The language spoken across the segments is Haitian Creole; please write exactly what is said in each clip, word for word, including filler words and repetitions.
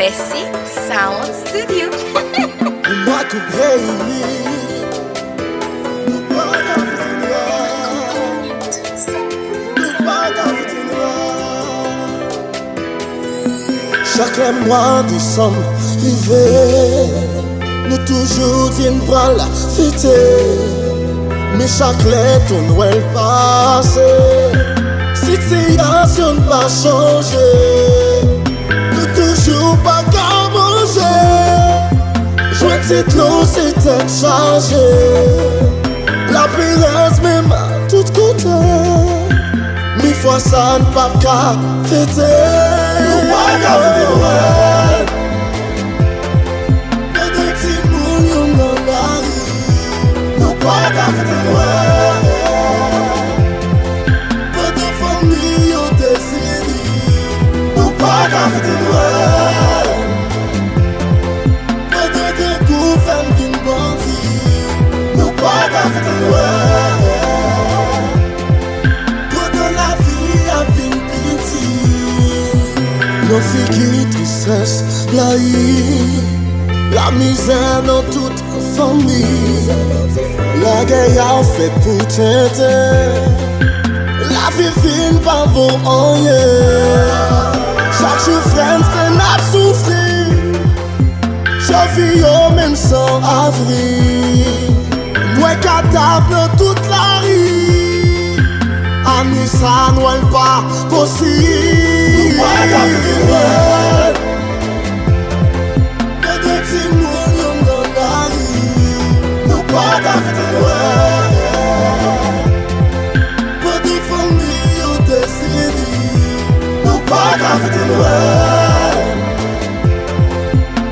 S C Sound Studio. Pou mwa k ap vini, nou pa ka fete Nwèl. Nou pa ka fete Nwèl. Chak lè mwa desanm rive, nou toujou di n pral fete. Men chak lè tou Nwèl pase, sitiyasyon n pa chanje. Nou toujou pa ka manje. Jwenn ti dlo se tèt chaje. Laperèz menm tout kote. Men fwa sa n p ap ka fete. Nou pa ka fete Nwèl. Pandan timoun yo nan lari, nou pa ka fete Nwèl. Pandan fanmi yo dezini, nou pa ka fete Nwèl. Pandan grangou fè n vin bandi, nou pa ka fete Nwèl. Pandan lavi a vin piti, nan figi tristès, blayi, lamizè nan tout fanmi. Lagè a fèt pou tenten. Lavi vin pa vo anyen. Chak jou frè m, frè n ap soufri. Chofè yo menm san abri. N wè kadav nan tout lari. Ane sa Nwèl pa posib. Nou pa ka fete Nwèl. Pandan timoun yo nan lari, nou pa ka fete Nwèl. Pandan fanmi yo dezini, nou pa ka fete Nwèl.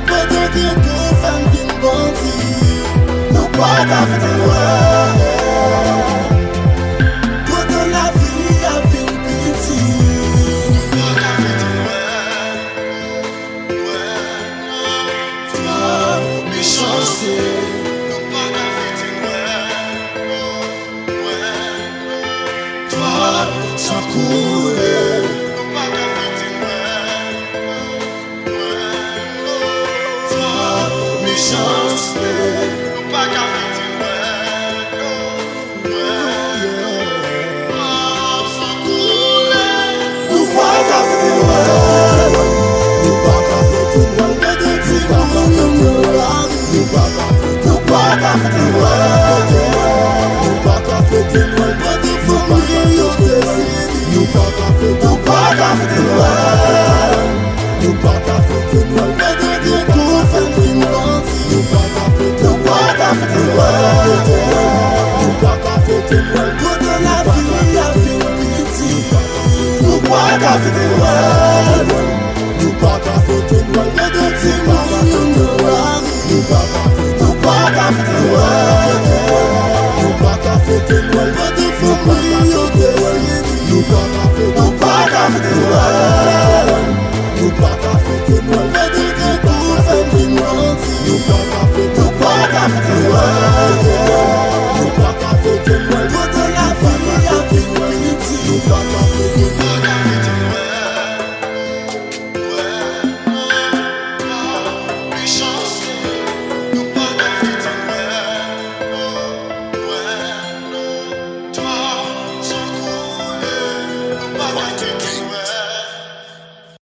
Pandan grangou fè n vin bandi, nou pa ka fete Nwèl. Pandan lavi a vin piti, nou pa ka fete Nwèl. Twòp mechanste, nou pa ka fete Nwèl. Twòp san koule, nou pa ka fete Nwèl. Twòp mechanste, nou pa ka fete Nwèl. Nou pa ka fete Nwèl. Nou pa ka fete Nwèl. Nou pa ka fete Nwèl. Nou pa ka fete Nwèl. Nou pa ka fete Nwèl. Nou pa ka fete Nwèl. Nou pa ka fete Nwèl. Nou pa ka fete Nwèl. Pandan grangou fè n vin bandi, nou pa ka fete, nou pa ka fete Nwèl. Nou pa ka fete Nwèl. Pandan lavi a vin piti, nou pa ka fete Nwèl.